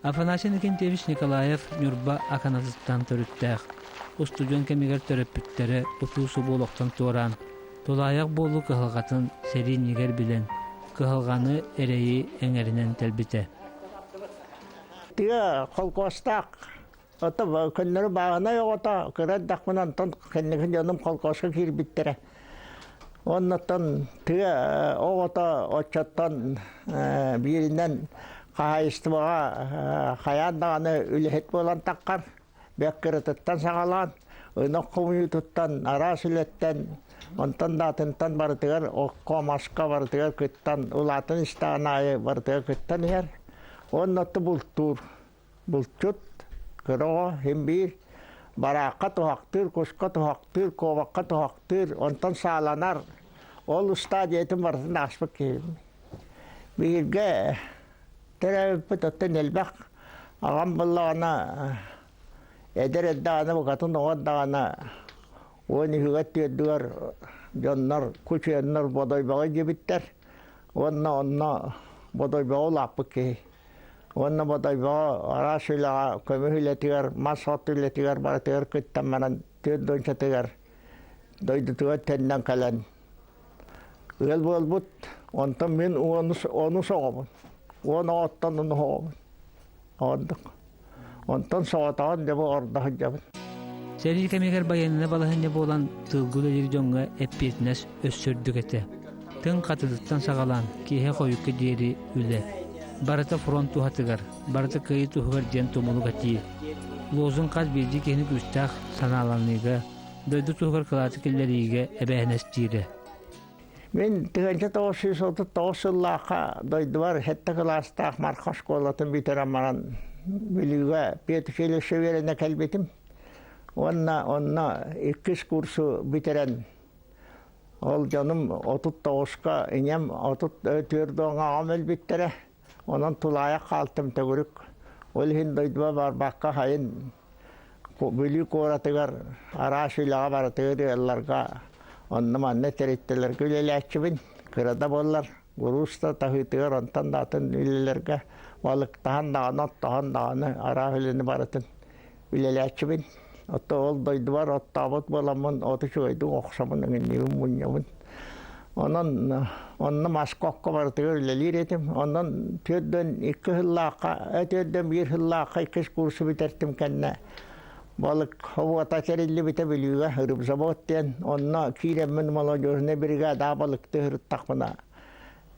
Афанасий Иннокентьевич Николаев Ньурба Аканатыттан төрүттээх. Устудьуон кэмигэр төрөппүттэрэ утуу-субуу олохтон туораан, тулаайах буолуу кыһалҕатын сэрии иннигэр билэн, кыһалҕаны, эрэйи эҥэринэн тэлбитэ. Тыа холкуостаах ото көннөрү бааһынай оҕото кыра эрдэхпинэ онтон кэнники дьонум холкуоска киирбиттэрэ. Оннуттан тыа оҕото оччоттон бииринэн хаһаайыстыбаҕа хайаан даҕаны үлэһит буолан таххар, бэк кыратыттан саҕалаан, ынах хомуйуутуттан, араас үлэттэн, онтон да атынтан барытыгар окко, маска барытыгар кыттан, улаатан истэҕин аайы барытыгар кыттан иһэр. Уонна бултуур. Булчут, кыра оҕо син биир бараахха туһахтыыр, куска туһахтыыр, куобахха туһахтыыр, онтон сааланар. Ол ыстаадьыйатын барытын ааспыт киһибин. Бииргэ төрөөбүппүт оттон элбэх. Аҕам буоллаҕына эдэр эрдэҕинэ букатын оҕо эрдэҕинэ 13-үгэр түөрдүгэр дьоннор кучуйаннар Бодойбоҕо илдьибиттэр уонна онно Бодойбоҕо улааппыт киһи. Уонна Бодойбоҕо араас үлэҕэ, көмүс үлэтигэр, мас-от үлэтигэр барытыгар кыттан баран түөрт дончатыгар дойдутугар төннөн кэлэн ыал буолбут. Онтон мин онус оҕобун. Уон оҕоттон онус оҕобун. Ордук. Онтон соҕотоҕун дьэ бу ордо сылдьабын. Сэрии кэмигэр байыаннай балаһыанньа буолан тыылга үлэлиир дьоҥҥо эппиэтинэс өссө үрдүк этэ. Тыҥ хатытыттан саҕалаан киэһэ хойукка диэри үлэ. Барыта фронт туһатыгар, барыта кыайыы туһугар диэн тумулук этии. Лозунг хас биирдии киһини күүстээх санааланыыга, дойду туһугар кылааты киллэриигэ эбээһинэстиирэ. Мин 1939 сыллаахха дойдубар сэттэ кылаастаах Марха оскуолатын бүтэрэн баран Бүлүүгэ педучилище үөрэнэ кэлбитим. Уонна онно иккис курсу бүтэрэн ол дьонум 39-ка ийэм 34 аҕам өлбүттэрэ. Онон тулаайах хаалтым төгүрүк. Ол иһин дойдуба барбакка сайын Бүлүү куоратыгар араас үлэҕэ барытыгар ыалларга онно-манна тэрилтэлэргэ үлэлээччибин. Кыра да буоллар, уруус да таһыытыгар онтон да атын үлэлэргэ балыктаһан даҕаны, оттоһон даҕаны араас үлэни барытын үлэлээччибин. Оттон ол дойдубар оттообут буоламмын оту үчүгэйдик охсобун, ыҥынньыбын, мунньабын. Онон онно маска окко барытыгар үлэлиир этим. Онон түөрдөн икки сыллаахха, түөрдөн биир сыллаахха иккис курсу бүтэртим кэннэ балык хобуота тэриллибитэ Бүлүүгэ рыбзавод диэн. Онно киирэммин молодежнай бригада балыкты сырыттахпына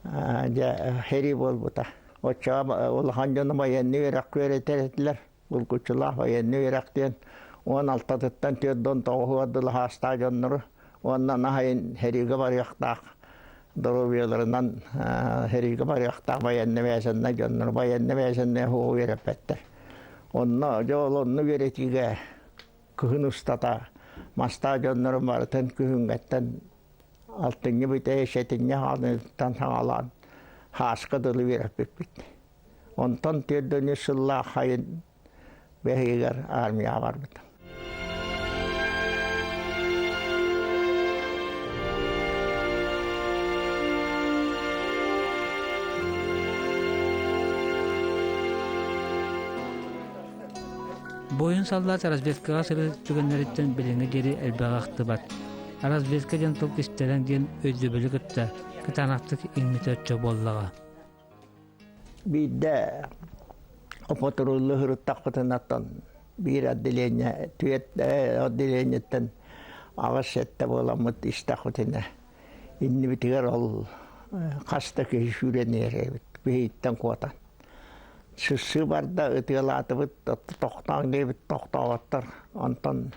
дьэ сэрии буолбута. Оччоҕо улахан дьону военный үөрэх үөрэтэр этилэр. Булгуччулаах военный үөрэх диэн 16-тыттан 49-угар дылы хаастаах дьоннору уонна наһайын сэриигэ барыахтаах доруобуйаларынан сэриигэ барыахтаах военный обязаннай дьоннору военный обязаннай уһугу үөрэппэттэр. Онно дьэ ол онно үөрэтиигэ кыһын устата мастаах дьоннорун барытын күһүҥҥэттэн алтынньы бүтэһи сэтинньи хаалыттан саҕалаан хааска дылы үөрэппиппит. Онтон түөрт сыллаах сайын бэһигэр армияҕа барбытым. Буойун саллаат разведкаҕа сырыт түгэннэриттэн билиҥҥи диэри элбэҕи ахтыбат. Разведка диэн тыл кистэлэҥ диэн өйдөбүлү кытта кытаанахтык иҥмитэ оччо буоллаҕа. Биирдэ опотуруллу сырыттахпытынаттан биир отделение, түөрт отделениеттан аҕыс-сэттэ буоламмыт истэхпитинэ иннибитигэр ол хас да киһи сүүрэн иһэр эбит биһиттэн куотан. Сыссыы барда ытыалаатыбыт, тохтооҥ диэбит тохтооботтор. Онтон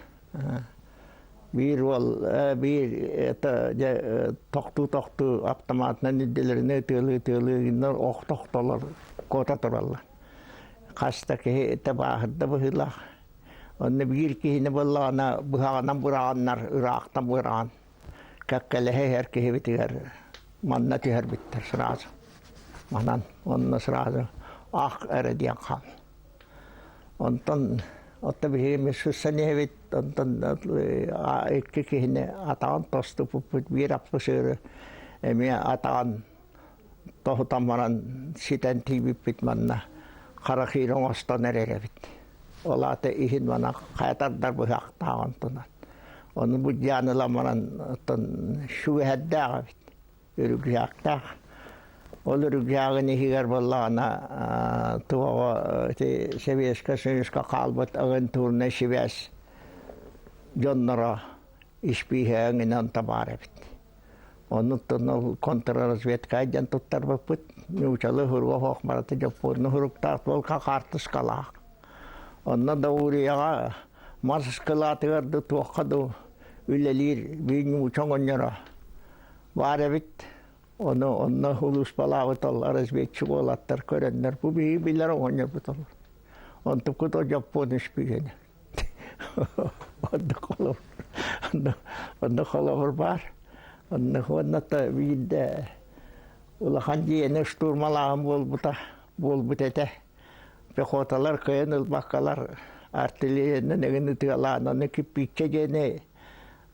Биир уол биир это дьэ тохтуу-тохтуу автоматынан үрдэлэринэ ытыалыы-ытыалыы гыннар охто-охтолор куота тураллар. Хас да киһи этэ бааһырда быһыылаах. Онно биир киһини буоллаҕына быһаҕынан быраҕаннар ыраахтан быраҕан кэккэлэһэ иһэр киһибитигэр манна түһэрбиттэр сразу. Манан онно сразу ах эрэ диэн хаал. Онтон Оттон биһиги эмиэ сырсан иһэбит, онтон икки киһини атаҕын тоступпуппут, биир аппысыыры эмиэ атаҕын тоһутан баран ситэн тиийбиппит манна. Хара хиир оҥостон эрэр эбит. Ол аата иһин манан хайа тардар быһахтаах онтунан. Ону будьяан ылан баран оттон сүгэһэрдээх эбит, үрүксээхтээх. Ол үрүксээҕин иһигэр буоллаҕына туоҕа ити Сэбиэскэй Союзка хаалбыт агентурнай сибээс дьонноро испииһэҥинэн табаар эбит. Оннуттан ол контрразведка диэн туттарбыппыт. Нуучалы хуруга хоох барыта дьоппуонну хуруктаах буолка хаартыскалаах. Онно Даурияҕа мас ыскылаатыгар да туохха да үлэлиир биир нууча оҕонньоро баар эбит. Ону онно улууспалаабыт ол разведчик уолаттар көрөннөр бу биһиги билэр оҕонньорбут ол. Онтуккут о дьоппуон испииһэнэ. Онно холобур, онно холобур баар. Онно уонна биирдэ улахан дьиэни штурмалааһын буолбута буолбут этэ. Пехоталар кыайан ылбаккалар артиллериянан эҥин ытыалаан, аны кирпииччэ диэни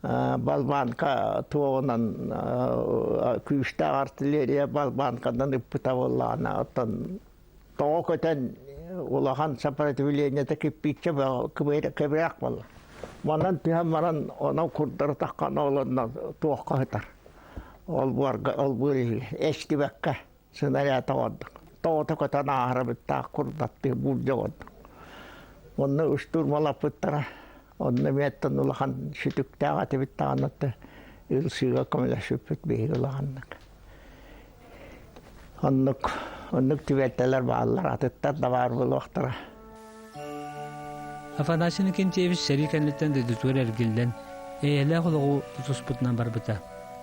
болванка туоҕунан күүстээх артиллерия болванканан ыппыта буоллаҕына, оттон тоҕо көтөн улахан сопротивлениета кирпииччэ кэбирээх буолла. Манан түһэн баран онон курдары таххан олонно туохха сытар. Ол буорга ол буор эстибэккэ снаряд оҕордук. Тоҕото көтөн ааһарабыттаах курдаттыы буулдьа оҕордук. Онно штурмалаппыттара. Онно миэттэн улахан сүтүктээх этибит даҕаны ылсыыга көмөлөспүппүт биһиги улаханнык. Оннук, оннук түбэлтэлэр бааллар, атыттар да баар буолуохтара. Афанасий Иннокентьевич сэрии кэнниттэн дойдутугар эргиллэн, эйэлээх олоҕу тутуспутунан барбыта.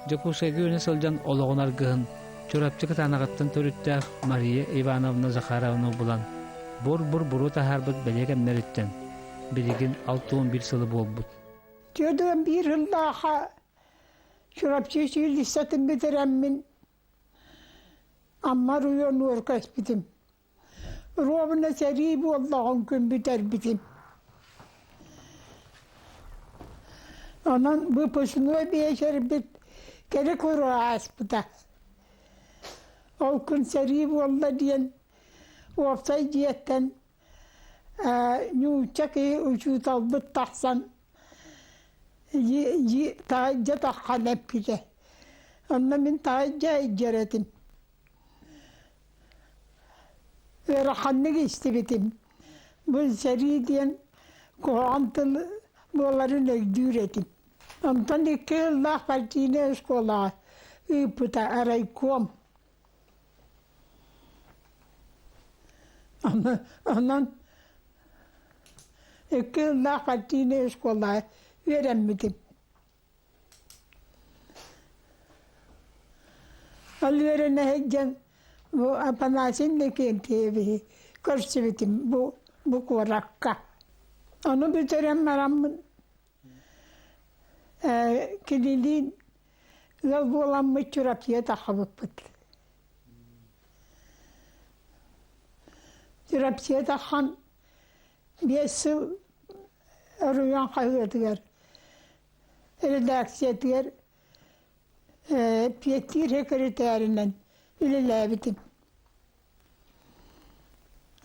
Дьокуускайга үөрэнэ сылдьан олоҕун аргыһын Чурапчы Кытаанаҕыттан төрүттээх Мария Ивановна Захаровна булан, бур-бур буруо таһаарбыт бэлиэ кэмнэриттэн билигин 61 сылы буолбут. 41 сыллааха Чурапчы училищетын бүтэрэммин Амма оройуонугар көспүтүм. Ровно сэрии буоллаҕын күн бүтэрбитим. Онон выпускной биэчэрбит кэрэ көрө ааспыта. Ол күн сэрии буолла диэн уопсай дьиэттэн нуучча киһи учууталбыт тахсан таһырдьа таххан эппитэ. Онно мин таһырдьа илдьэр этим. Ыараханнык истибитим. Бу сэрии диэн куһаҕан тыл буоларын өйдүүр этим. Онтон икки сыллаах партийнай оскуолаҕа ыыппыта райком. Онон икки сыллаах партийнай оскуолаҕа үөрэммитим. Ол үөрэнэ сылдьан бу Афанасий Иннокентьевиһи көрсүбүтүм бу бу куоракка. Ону бүтэрэн бараммын кинилиин ыал буоламмыт Чурапчыга таххыбыппыт. Чурапчыга таххан 5 сыл оройуон хаһыатыгар редакциятыгар пиэттиир секретарынан үлэлээбитим.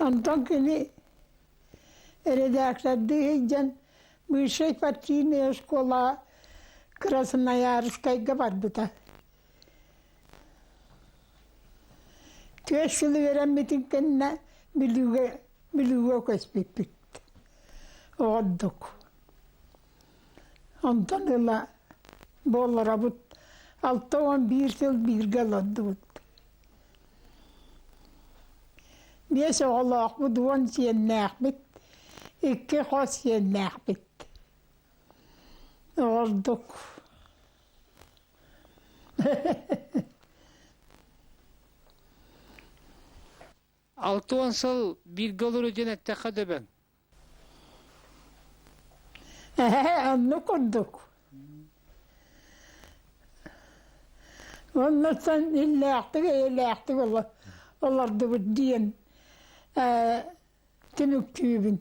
Онтон кини редактордыы сылдьан высшей партийная школа Красноярскайга барбыта. Түөрт сыл үөрэммитин кэннэ Бүлүүгэ Бүлүүгэ көспүппүт. Оҕордук. Онтон ыла буолларабыт 61 сыл бииргэ олордубут. Биэс оҕолоохпут, 10 сиэннээхпит, икки хос сиэннээхпит. Оҕордук. 60 сыл бииргэ олоруу диэн эттэххэ дөбөҥ. Эһээ, оннук курдук. Оннуттан иллээхтик, эйэлээхтик олордубут диэн түмүктүүбүн.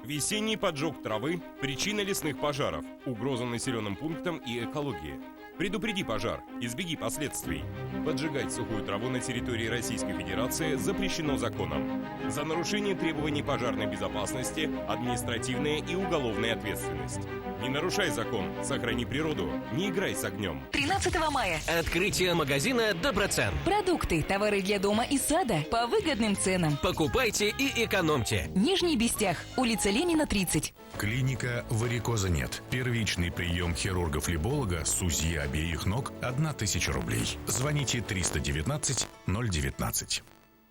Весенний поджог травы – причина лесных пожаров, угроза населенным пунктам и экологии. Предупреди пожар, избеги последствий. Поджигать сухую траву на территории Российской Федерации запрещено законом. За нарушение требований пожарной безопасности административная и уголовная ответственность. Не нарушай закон, сохрани природу, не играй с огнем. 13 мая. Открытие магазина «Доброцен». Продукты, товары для дома и сада по выгодным ценам. Покупайте и экономьте. Нижний Бестях, улица Ленина, 30. Клиника «Варикоза нет». Первичный прием хирурга-флеболога с УЗИ обеих ног – 1000 рублей. Звоните 319 019.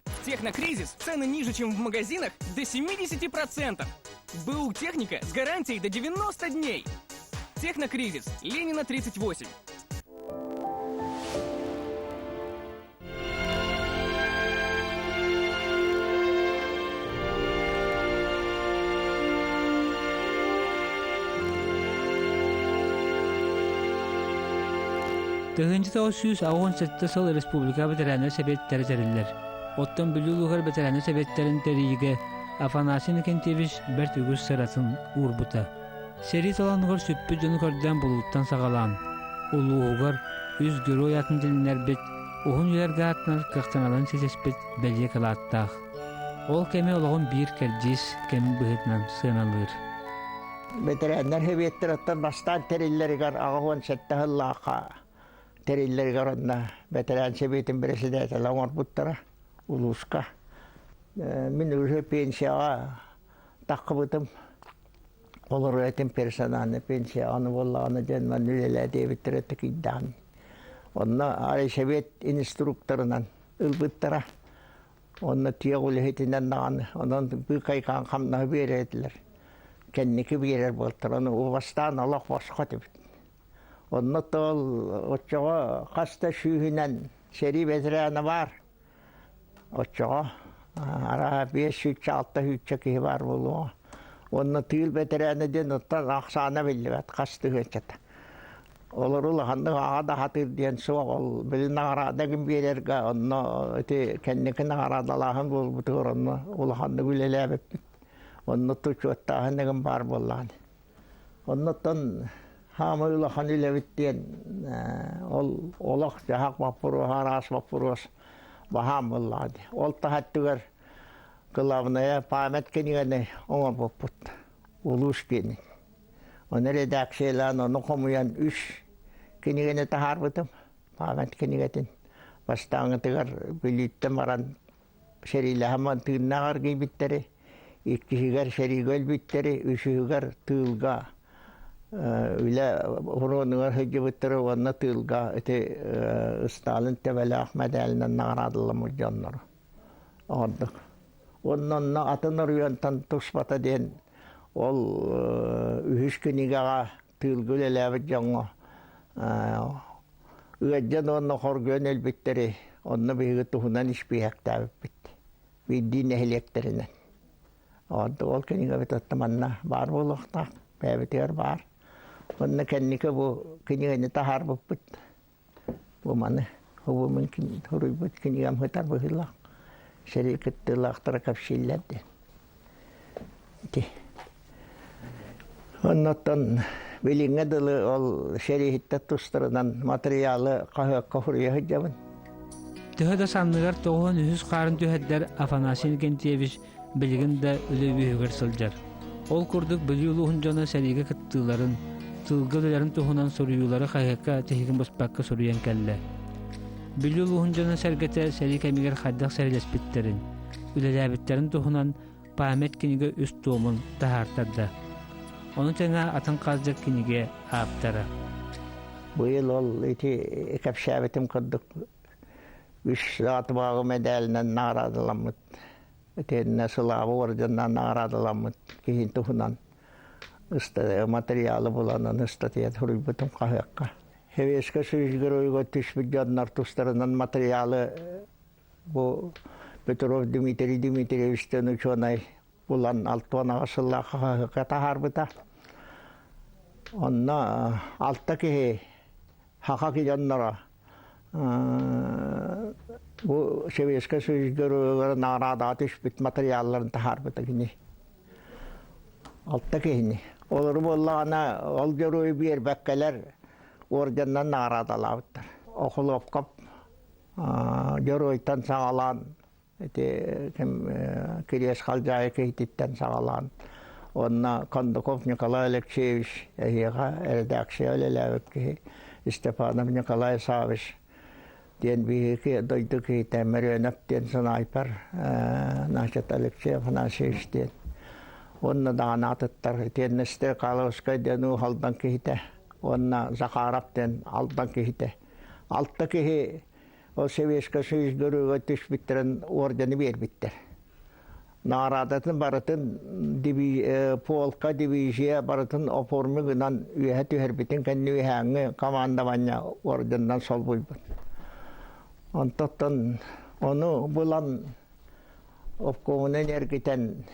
В Технокризис цены ниже, чем в магазинах, до 70%. БУ техника с гарантией до 90 дней. Технокризис. Ленина 38. 1987 сыл республика бэтэрээннэр сэбиэттэрэ тэриллэр. Оттон Бүлүү улууһугар бэтэрээннэр сэбиэттэрин тэрийиигэ Афанасий Иннокентьевич бэрт үгүс сыратын уурбута. Сэрии салонугар сүппүт дьону көрдөөн булууттан саҕалаан, улууһугар үс герой атын тилиннэрбит, уһун үйэлэргэ ааттанар кыахтаналарын ситиспит бэлиэ кылааттаах. Ол кэми олоҕун биир кэрдиис кэм быһыытынан сыаналыыр. Бэтэрээннэр сэбиэттэриттэн бастаан тэриллэригэр 87 сыллаахха тэриллэригэр онно бэтэрээн сэбиэтин бэрэссэдээтэлэ оҥорбуттара улууска. Мин уже пенсияҕа таххыбытым. Олору этим персональный пенсия аны буоллаҕына диэн манна үлэлээ диэбиттэрэ тыкыйдаан. Онно арай сэбиэт инструкторынан ылбыттара. Онно тиэх үлэһитинэн даҕаны, онон быыкайкаан хамнаһы биэрэр этилэр. Кэнники биэрэр буолтар. Ону убастаан олох босхо этибит. Онно тоол оччоҕо хас да сүүһүнэн сэрии бэтэрээнэ баар. Оччоҕо арааһа 506 сүүччэ киһи баар буолуоҕа. Уонна тыыл бэтэрээнэ диэн оттон ахсаана биллибэт хас тыһыынчата. Олор улаханнык аҕа да хатыыр диэн суох ол били наҕараада гын биэрэргэ онно ити кэнники наҕараадалааһын буолбутугар онно улаханнык үлэлээбиппит. Онно учуоттааһын дэгин баар буоллаҕын. Оннуттан хаамай улахан үлэбит диэн ол олох-дьаһах боппуруоһа араас боппуруос баһаам буоллаҕа дии. Ол таһаттыгар главное память кинигэни оҥорбуппут улуус киинин. Ону редакциялаан, ону хомуйан үс кинигэни таһаарбытым. Память кинигэтин. Бастааҥҥытыгар Бүлүүттэн баран сэриилэһэн тыыннаах эргийбиттэри, иккиһигэр сэриигэ өлбүттэри, үсүһүгэр тыылга үлэ фронугар сылдьыбыттары уонна тыылга ити Сталин төбөлөөх мэдээлинэн наҕараадаламмыт дьоннору оҥордук. Уонна онно атын оройуонтан туспата диэн ол үһүс кинигэҕэ тыылга үлэлээбит дьоҥҥо ыалдьан уонна хоргуйан өлбүттэри онно биһиги туһунан испииһэктээбиппит биирдии нэһилиэктэринэн. Ол кинигэбит оттон манна баар буолуохтаах, бэйэбитигэр баар. Онно кэнники бу кинигэни таһаарбыппыт. Бу маны хубумун суруйбут кинигэм сытар быһыылаах. Сэрии кыттыылаахтара кэпсииллэр диэн. Ити. Оннуттан билиҥҥэ дылы ол сэрииһиттэр тустарынан матырыйаалы хаһыакка суруйа сылдьабын. Төһө да санныгар 93 хаарын түһэрдэр Афанасий Иннокентьевич билигин да үлэ үөһүгэр сылдьар. Ол курдук Бүлүү улууһун дьоно сэриигэ кыттыыларын, тылга үлэлэрин туһунан суруйуулары хаһыакка тиһигин быспакка суруйан кэллэ. Бүлүү улууһун дьоно-сэргэтэ сэрии кэмигэр хайдах сэриилэспиттэрин, үлэлээбиттэрин туһунан память кинигэ үс туомун таһаартарда. Ону тэҥэ атын хас да кинигэ ааптара. Быйыл ол ити кэпсээбитим курдук үс атыбааҕы мэдээлинэн наҕараадаламмыт итиэннэ Сылаабы орденынан наҕараадаламмыт киһи туһунан материалы буланан ыстатыйа суруйбутум хаһыакка. Советскай Союз геройугар түспүт дьоннор тустарынан материалы бу Петров Дмитрий Дмитриевичтэн учуонай булан 68 сыллаах хаһыакка таһаарбыта. Онно алта киһи саха дьонноро бу Советскай Союз геройугар наҕараадаҕа түспүт материалларын таһаарбыта кини. Алта киһини. Олору буоллаҕына ол дьоруойу биэрбэккэлэр орденынан наҕараадалаабыттар. Охлопков дьоруойтан саҕалаан ити ким Кириэс Халдьаайы киһититтэн саҕалаан уонна Кондаков Николай Алексеевич эһиэхэ эрэдээксийэ үлэлээбит киһи Степанов Николай Савич диэн биһиги дойду киһитэ Мөрүөнэп диэн снайпер значит Алексей Афанасьевич диэн уонна даҕаны атыттар итиэннэ Стрекаловскай диэн уу Алдан киһитэ уонна Захаров диэн Алдан киһитэ алта киһи ол Советскай Союз Геройга түспүттэрин ордены биэрбиттэр Наҕараадатын барытын полка, дивизия барытын оформи гынан үөһэ түһэрбитин кэннэ үөһээҥҥи командование орденынан солбуйбут. Онтон ону булан обкомунан эргитэн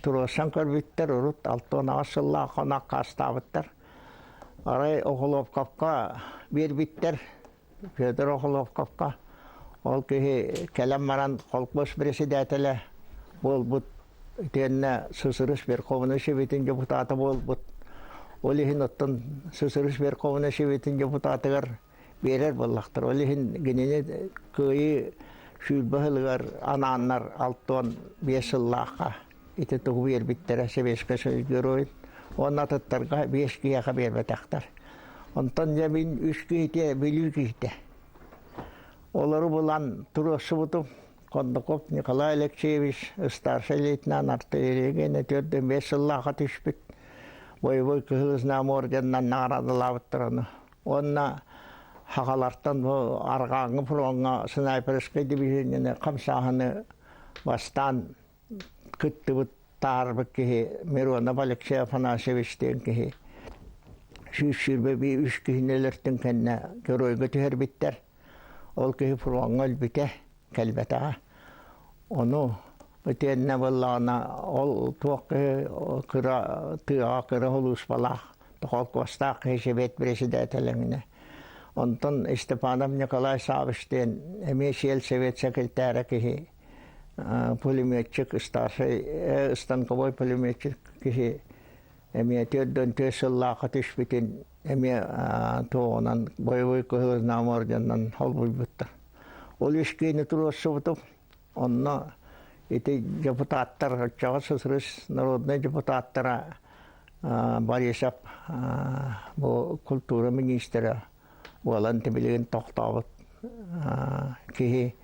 туруорсан көрбүттэр, урут 68 сыллаах хонох хаастаабыттар. Арай Охлопковка биэрбиттэр Федор Охлопковка ол киһи кэлэн баран холкуос председателэ буолбут итиэннэ СССР Верховнай Советын депутата буолбут. Ол иһин оттон СССР Верховнай Советын депутатыгар биэрэр буоллахтар. Ол иһин кинини Кыайыы 20 сылыгар анааннар 65 сыллаахха ити тугу биэрбиттэрэ Советскай Союз Геройун уонна атыттарга биэс киһиэхэ биэрбэтэхтэр. Онтон дьэ мин үс киһитэ Бүлүү киһитэ. Олору булан туруорсубутум. Кондаков Николай Алексеевич, старшай лейтенант артиллерия 45 сыллааха түспүт. Боевой Кыһыл Знамя орденынан наҕараадалаабыттар ону. Уонна хагалартан бу арҕааҥҥы фроҥҥа снайперскай дивизионы хамсааһыны бастаан кыттыбыт таарбыт киһи Миронов Алексей Афанасьевич диэн киһи 121 үс киһини өлөртүн кэннэ геройга түһэрбиттэр. Ол киһи фроҥҥа өлбүтэ, кэлбэтэҕэ. Ону итиэннэ буоллаҕына ол туох киһи кыра тыаҕа кыра сулууспалаах холкуостаах киһи сэбиэт председателиҥинэ. Онтон Степанов Николай Савич диэн эмиэ сиэл сэбиэт сэкиртээрэ киһи пулеметчик старшай станковой пулеметчик киһи эмиэ төрдөн түөрт сыллаахха түспүтүн эмиэ туоҕунан боевой кыһыл знамя орденынан холбуйбуттар. Ол үс киһини туруорсубутум. Онно ити депутаттар, оччоҕо СССР народнай депутаттара Борисов бу культура министрэ буолан тибилигин тохтообут киһи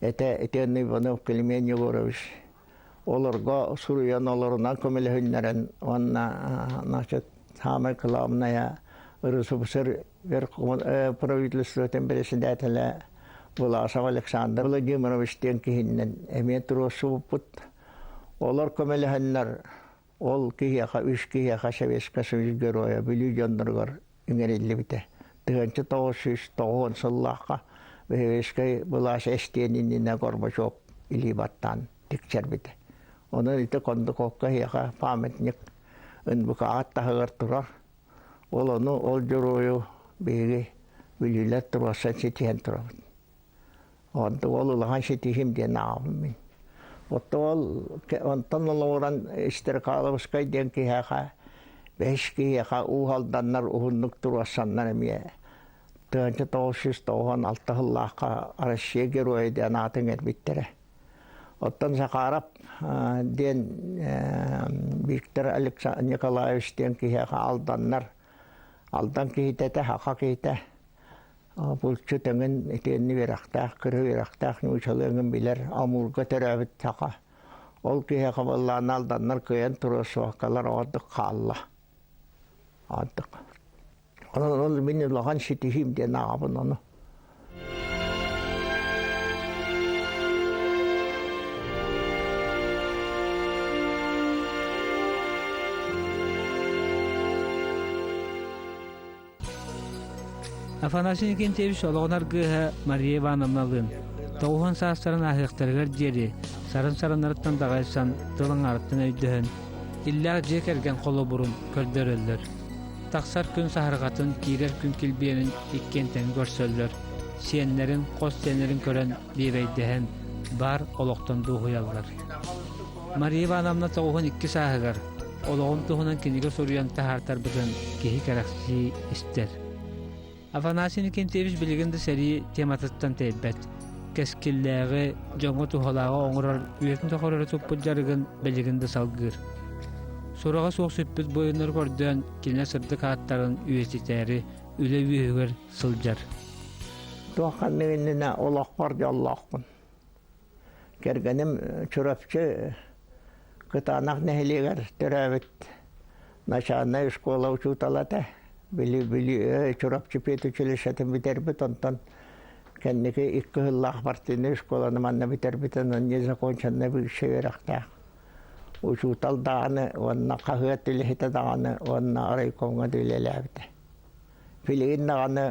этэ итиэннэ Иванов Климент Егорович олорго суруйан олорунан көмөлөһүннэрэн уонна значит самое главное РСФСР правительствотын председателэ Власов Александр Владимирович диэн киһиннэн эмиэ туруорсубуппут. Олор көмөлөһөннөр Ол киһиэхэ, үс киһиэхэ Советскай Союз Геройа Бүлүү дьонноругар иҥэриллибитэ. 1990 сыллаахха Советскай былаас эстиэн иннинэ Горбачев илии баттаан тиксэрбитэ. Онон ити Кондуковка эһиэхэ памятник НВК таһыгар турар. Ол ону ол дьоруойу биһиги бүлүүлэр туруорсан ситиһэн турабыт. Онто ол улахан ситиһим диэн ааҕабын мин. Отто ол онтон олоҕуран Стрекаловскай диэн киһиэхэ бэһис киһиэхэ уу алданнар уһуннук туруорсаннар эмиэ 1996 сыллаахха Россия Геройа диэн аатын иҥэрбиттэрэ. Оттон Захаров диэн Виктор Александр Николаевич диэн киһиэхэ алданнар Алдан киһитэ этэ, саха киһитэ Булчут эҥин итиэннэ үөрэхтээх, кыра үөрэхтээх нуучалыы эҥин билэр, Амурга төрөөбүт саха. Ол киһиэхэ буоллаҕына алданнар кыайан туруо суохкалар оҕордук хаалла. Ардык. Онон ол мин улахан ситиһиим диэн ааҕабын ону. Афанасий Никентьевич олоҕун аргыһа Мария Ивановналыын тоҕуһун саастарын ааһыахтарыгар диэри сарын-сарыннарыттан даҕайсан, тыл аҥаарыттан өйдөһөн, иллээх дьиэ кэргэн холобурун көрдөрөллөр. Тахсар күн саһарҕатын, киирэр күн килбиэнин иккиэн тэҥ көрсөллөр, сиэннэрин, хос сиэннэрин көрөн биэбэйдэһэн, баар олохтон дуоһуйаллар. Мария Ивановна тоҕуһун икки сааһыгар. Олоҕун туһунан кинигэ суруйан таһаартарбытын киһи кэрэхсии истэр. Афанасий Никентьевич билигин да сэрии тематыттан тэйбэт. Кэскиллээҕи, дьоҥҥо туһалааҕы оҥорор үйэтин тухары туппут дьарыгын билигин да салгыыр. Сураҕа суох сүппүт буойуннары көрдөөн кинилэр сырдык ааттарын үйэтитээри үлэ үөһүгэр сылдьар. Туох ханнык иннинэ олохпор дьоллоохпун. Кэргэним Чурапчы Кытаанах нэһилиэгэр төрөөбүт начальнай школа учуутала этэ. Били били Чурапчы педучилищетын бүтэрбит, онтон кэнники икки сыллаах партийнай школаны манна бүтэрбит, онон незаконченнай бывший үөрэхтээх. Учуутал даҕаны уонна хаһыат үлэһитэ даҕаны уонна райкомҥа да үлэлээбитэ. Билигин даҕаны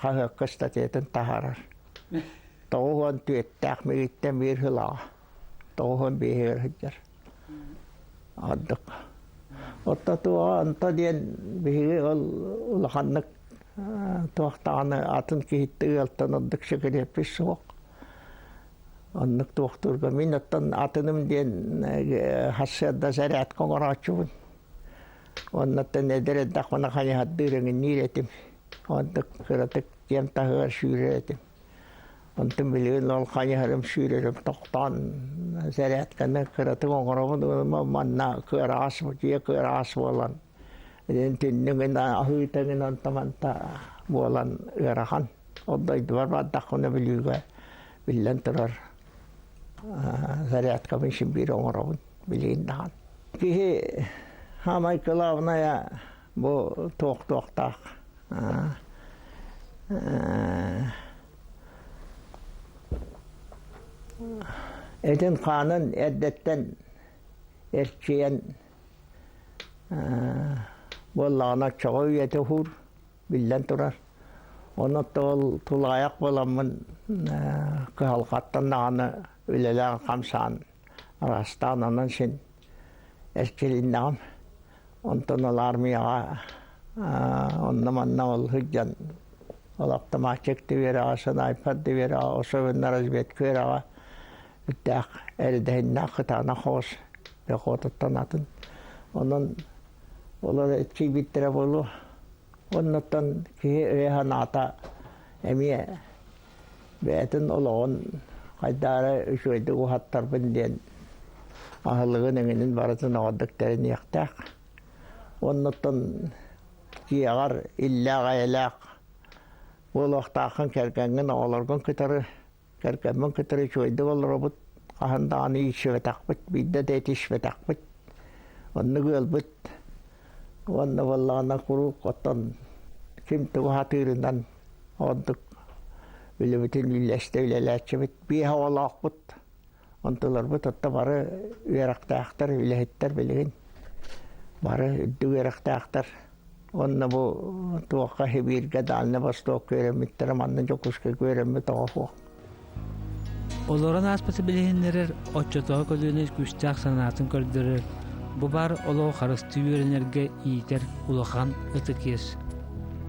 хаһыакка статьятын таһаарар. 94-тээх миигиттэн биир сыл аҕа. 95-игэр сылдьар. Ордук. Оттотуоҕа онто диэн биһиги ол улаханнык туох даҕаны атын киһиттэн ыалтан ордук секретпит суох. Оннук туохтуурга мин оттон атыным диэн сарсыарда зарядка оҥорооччубун. Оннуттан эдэр эрдэхпинэ хайыһардыыр эҥинниир этим. Онтук кыратык дьиэм таһыгар сүүрэр этим. Онтон билигин ол хайыһарым сүүрэрим тохтоон зарядканы кыратык оҥоробун манна кыараҕас дьиэ кыараҕас буолан түннүгүн аһыытыгын онто-манта буолан ыарахан. Ол дойдубар бардахпына Бүлүүгэ биллэн турар зарядкабын син биир оҥоробун билигин даҕаны. Киһи саамай кылаабынайа бу туох-туохтаах Этин-хаанын эрдэттэн эрчийэн буоллаҕына оччоҕо үйэтэ уһуур, биллэн турар. Онон ол тулаайах буоламмын кыһалҕаттан даҕаны үлэлээн хамсаан араастаан онон син эрчилиннэҕим. Онтон ол аармыйаҕа онно-манна ол сылдьан ол автоматчик да үөрэҕэ, снайпер да үөрэҕэ, особенно разведка үөрэҕэ үрдээх эрэдэһиннээх кытаанах соҕус пехотаттан атын. Онон олор эрчийбиттэрэ буолуо. Оннуттан киһи өйө-санаата эмиэ бэйэтин олоҕун хайдаары үчүгэйдик уһаттарбын диэн аһылыгын эҥинин барытын оҕордук тэриниэхтээх. Оннуттан дьиэҕэр иллээх-эйэлээх буолуохтааххын кэргэҥҥин, оҕолоргун кытары, кэргэммин кытары үчүгэйдик олоробут, хаһан даҕаны иирсибэтэхпит, биирдэ да этиспэтэхпит. Оннук ыалбыт уонна буоллаҕына куруук оттон ким тугу сатыырынан Ордук үлэбитин үллэстэ үлэлээччибит. Биэс оҕолоохпут. Онтуларбыт отто бары үөрэхтээхтэр, үлэһиттэр билигин. Бары үрдүк үөрэхтээхтэр. Уонна бу туохха Сибииргэ, Дальнай Востокка үөрэммиттэрэ, манна Дьокуускайга үөрэммит оҕо суох. Олорон ааспыты билиһиннэрэр, оччотооҕу көлүөнэ күүстээх санаатын көрдөрөр, бу баар олоҕу харыстыы үөрэнэргэ иитэр улахан ытык иэс.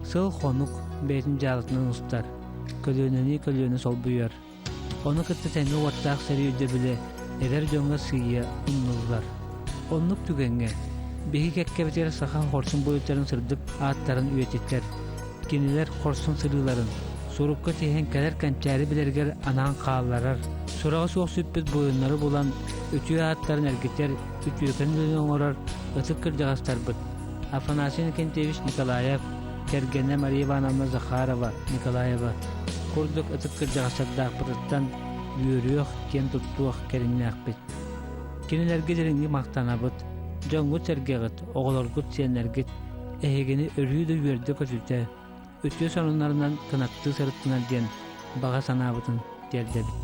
Сыл-хонук бэйэтин дьаалатынан устар, көлүөнэни көлүөнэ солбуйар. Ону кытта тэҥҥэ уоттаах сэрии өйдөбүлэ эдэр дьоҥҥо сыыйа умнуллар. Оннук түгэҥҥэ биһиги кэккэбитигэр саха хорсун буойуттарын сырдык ааттарын үйэтитэр, Кинилэр хорсун сырыыларын сурукка тиһэн кэлэр кэнчээри билэригэр анаан хаалларар, сураҕа суох сүппүт буойуннары булан, үтүө ааттарын эргитэр, үтүөкэн үлэни оҥорор ытык кырдьаҕастарбыт Афанасий Иннокентьевич Николаев, кэргэнэ Мария Ивановна Захарова Николаева курдук ытык кырдьаҕастардаахпытыттан үөрүөх, киэн туттуох кэриҥнээхпит. Кинилэргэ дириҥник махтанабыт, дьоҥҥут-сэргэҕит, оҕолоргут, сиэннэргит Эһигини өрүү да үөрдэ-көтүтэ, үтүө сонуннарынан кынаттыы сырыттынар диэн баҕа санаабытын тиэрдэбит.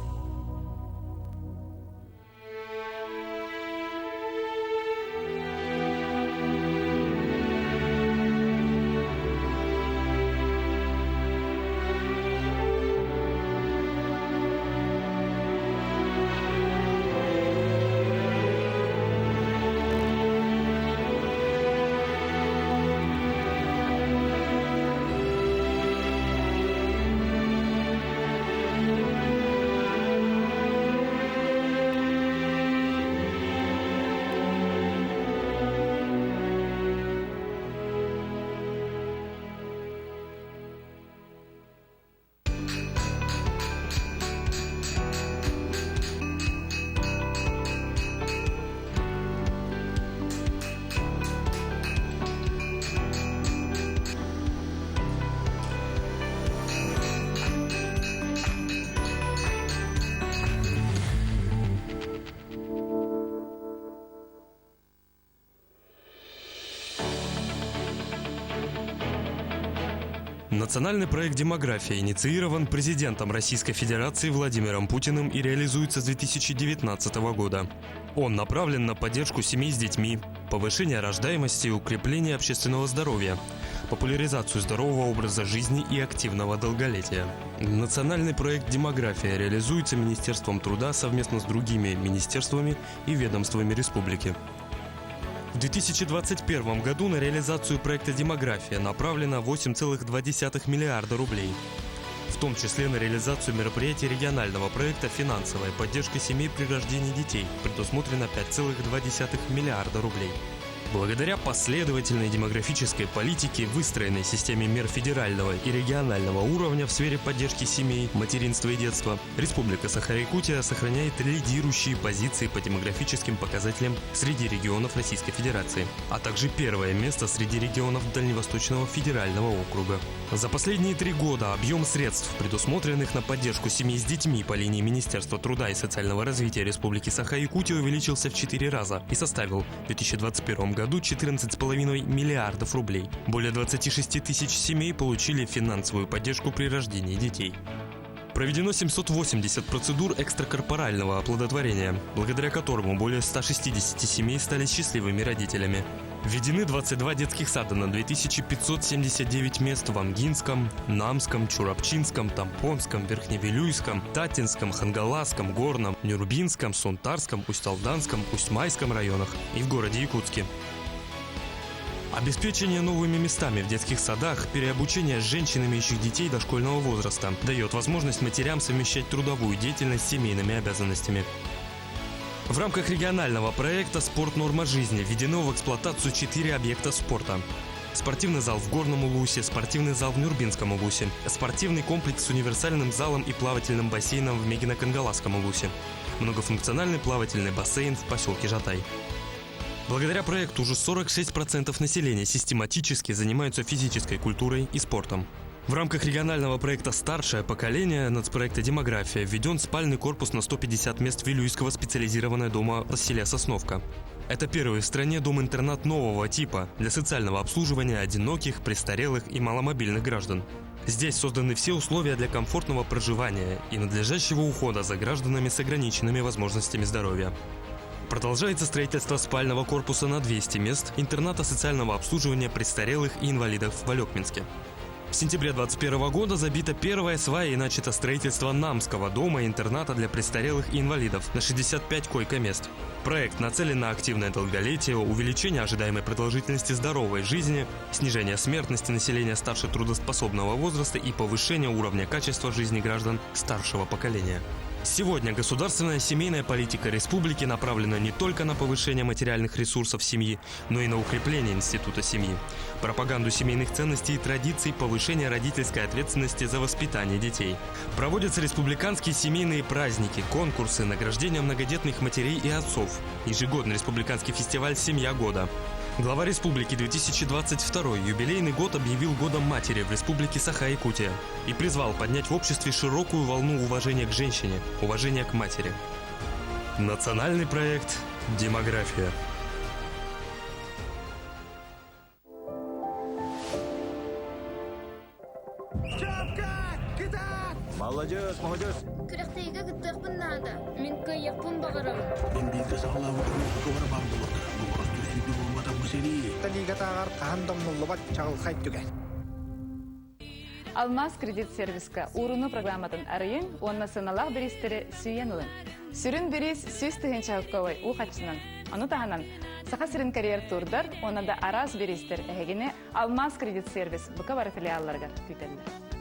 Национальный проект «Демография» инициирован президентом Российской Федерации Владимиром Путиным и реализуется с 2019 года. Он направлен на поддержку семей с детьми, повышение рождаемости и укрепление общественного здоровья, популяризацию здорового образа жизни и активного долголетия. Национальный проект «Демография» реализуется Министерством труда совместно с другими министерствами и ведомствами республики. В 2021 году на реализацию проекта «Демография» направлено 8,2 миллиарда рублей. В том числе на реализацию мероприятий регионального проекта «Финансовая поддержка семей при рождении детей» предусмотрено 5,2 миллиарда рублей. Благодаря последовательной демографической политике, выстроенной системе мер федерального и регионального уровня в сфере поддержки семей, материнства и детства, Республика Саха-Якутия сохраняет лидирующие позиции по демографическим показателям среди регионов Российской Федерации, а также первое место среди регионов Дальневосточного федерального округа. За последние три года объем средств, предусмотренных на поддержку семей с детьми по линии Министерства труда и социального развития Республики Саха-Якутия увеличился в четыре раза и составил в 2021 году 14,5 миллиардов рублей. Более 26 тысяч семей получили финансовую поддержку при рождении детей. Проведено 780 процедур экстракорпорального оплодотворения, благодаря которому более 160 семей стали счастливыми родителями. Введены 22 детских сада на 2579 мест в Амгинском, Намском, Чурапчинском, Тампонском, Верхневилюйском, Татинском, Хангаласском, Горном, Нюрбинском, Сунтарском, Усть-Алданском, Усть-Майском районах и в городе Якутске. Обеспечение новыми местами в детских садах, переобучение женщин, имеющих детей дошкольного возраста, дает возможность матерям совмещать трудовую деятельность с семейными обязанностями. В рамках регионального проекта «Спорт. Норма жизни» введено в эксплуатацию четыре объекта спорта. Спортивный зал в Горном Улусе, спортивный зал в Нюрбинском Улусе, спортивный комплекс с универсальным залом и плавательным бассейном в Мегино-Кангаласском Улусе, многофункциональный плавательный бассейн в поселке Жатай. Благодаря проекту уже 46% населения систематически занимаются физической культурой и спортом. В рамках регионального проекта «Старшее поколение» нацпроекта «Демография» введен спальный корпус на 150 мест Вилюйского специализированного дома в селе Сосновка. Это первый в стране дом-интернат нового типа для социального обслуживания одиноких, престарелых и маломобильных граждан. Здесь созданы все условия для комфортного проживания и надлежащего ухода за гражданами с ограниченными возможностями здоровья. Продолжается строительство спального корпуса на 200 мест, интерната социального обслуживания престарелых и инвалидов в Олекминске. В сентябре 2021 года забита первая свая и начато строительство Намского дома-интерната для престарелых и инвалидов на 65 койко-мест. Проект нацелен на активное долголетие, увеличение ожидаемой продолжительности здоровой жизни, снижение смертности населения старше трудоспособного возраста и повышение уровня качества жизни граждан старшего поколения. Сегодня государственная семейная политика республики направлена не только на повышение материальных ресурсов семьи, но и на укрепление института семьи, пропаганду семейных ценностей и традиций, повышение родительской ответственности за воспитание детей. Проводятся республиканские семейные праздники, конкурсы, награждения многодетных матерей и отцов, ежегодный республиканский фестиваль «Семья года». Глава республики 2022 юбилейный год объявил годом матери в республике Саха-Якутия и призвал поднять в обществе широкую волну уважения к женщине, уважения к матери. Национальный проект «Демография». Молодец, молодец. Күрэхтэһиигэ кыттыахпын наада. Мин кыайыахпын баҕарабын. Мин бииргэ саҕалаабыт уруһуйга баар буолуохтара. Бу сүүрдүү буолбатах бу сэрии. Лигатааҕар хаһан да умнуллубат чаҕылхай түгэн. Алмаз кредит сервиска ууруну программатын арыйыҥ уонна сыаналаах бириистэри сүүйэн ылыҥ. Сүрүн бириис 100 тыһыынча уу хаччынан. Ону таһынан Саха сирин карьер турдар уонна да араас бириистэр эһигини Алмаз кредит сервис бука бары филиалларыгар күүтэллэр.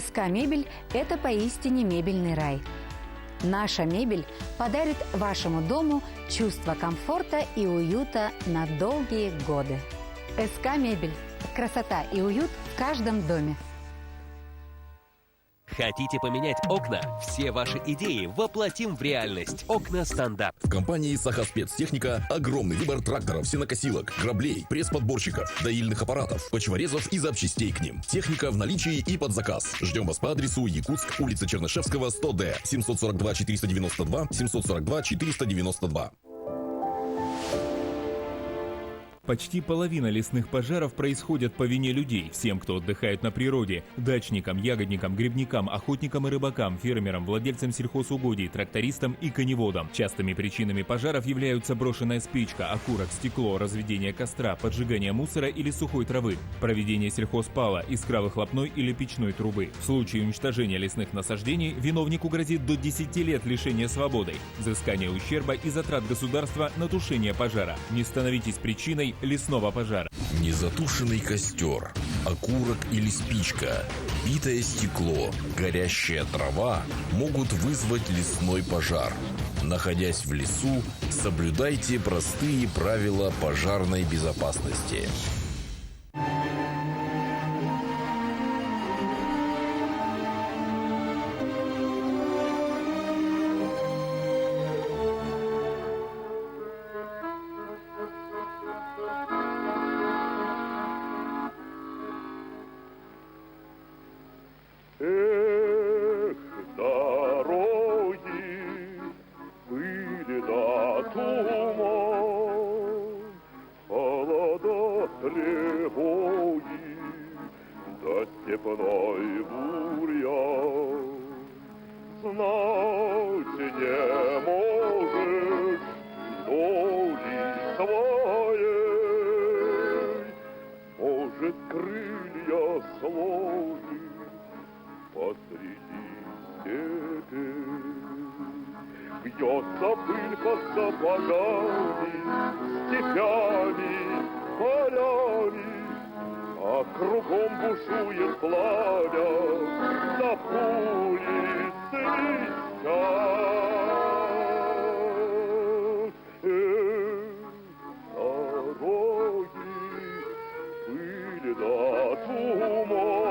СК «Мебель» – это поистине мебельный рай. Наша мебель подарит вашему дому чувство комфорта и уюта на долгие годы. СК «Мебель» – красота и уют в каждом доме. Хотите поменять окна? Все ваши идеи воплотим в реальность. Окна стандарт. В компании «Сахаспецтехника» огромный выбор тракторов, сенокосилок, граблей, пресс-подборщиков, доильных аппаратов, почворезов и запчастей к ним. Техника в наличии и под заказ. Ждем вас по адресу Якутск, улица Чернышевского, 100Д, 742 492, 742 492. Почти половина лесных пожаров происходят по вине людей, всем, кто отдыхает на природе. Дачникам, ягодникам, грибникам, охотникам и рыбакам, фермерам, владельцам сельхозугодий, трактористам и коневодам. Частыми причинами пожаров являются брошенная спичка, окурок, стекло, разведение костра, поджигание мусора или сухой травы, проведение сельхозпала, искра выхлопной или печной трубы. В случае уничтожения лесных насаждений виновнику грозит до 10 лет лишения свободы, взыскание ущерба и затрат государства на тушение пожара. Не становитесь причиной лесного пожара. Незатушенный костер, окурок или спичка, битое стекло, горящая трава могут вызвать лесной пожар. Находясь в лесу, соблюдайте простые правила пожарной безопасности. Эх, дороги, пыль да туман, холода, тревоги, да степной бурьян. Знать не можешь доли своей, может, крылья сложишь посреди степи. Бьется пыль под сапогами, степями, полями, а кругом бушует пламя, да пули свистят. Эх, дороги, пыль да туман,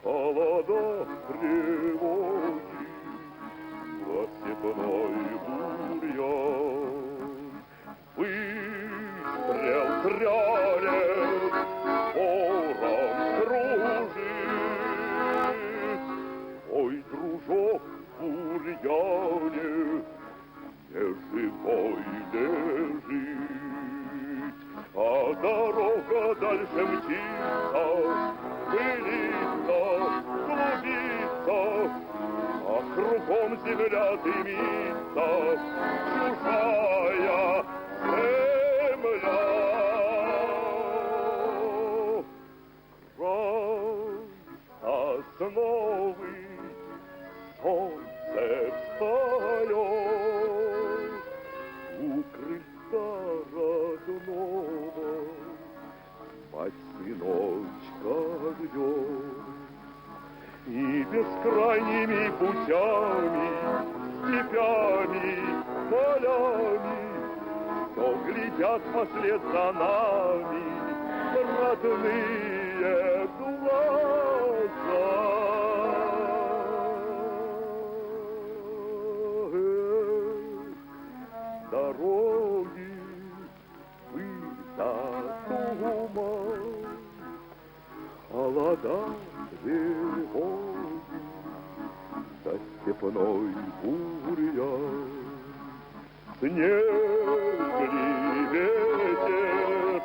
холода, тревоги, да степной бурьян. Выстрел грянет, ворон кружит. Ой, дружок в бурьяне, неживой лежит. А дорога дальше мчится, пылится, клубится, а кругом земля дымится, чужая земля. Край сосновый, солнце встает, у крыльца родного мать сыночка ждет. И бескрайними путями, степями, полями все глядят вслед за нами родные глаза. Эх, дороги, пыль да туман, холода, тревоги, да степной бурьян. Снег ли ветер,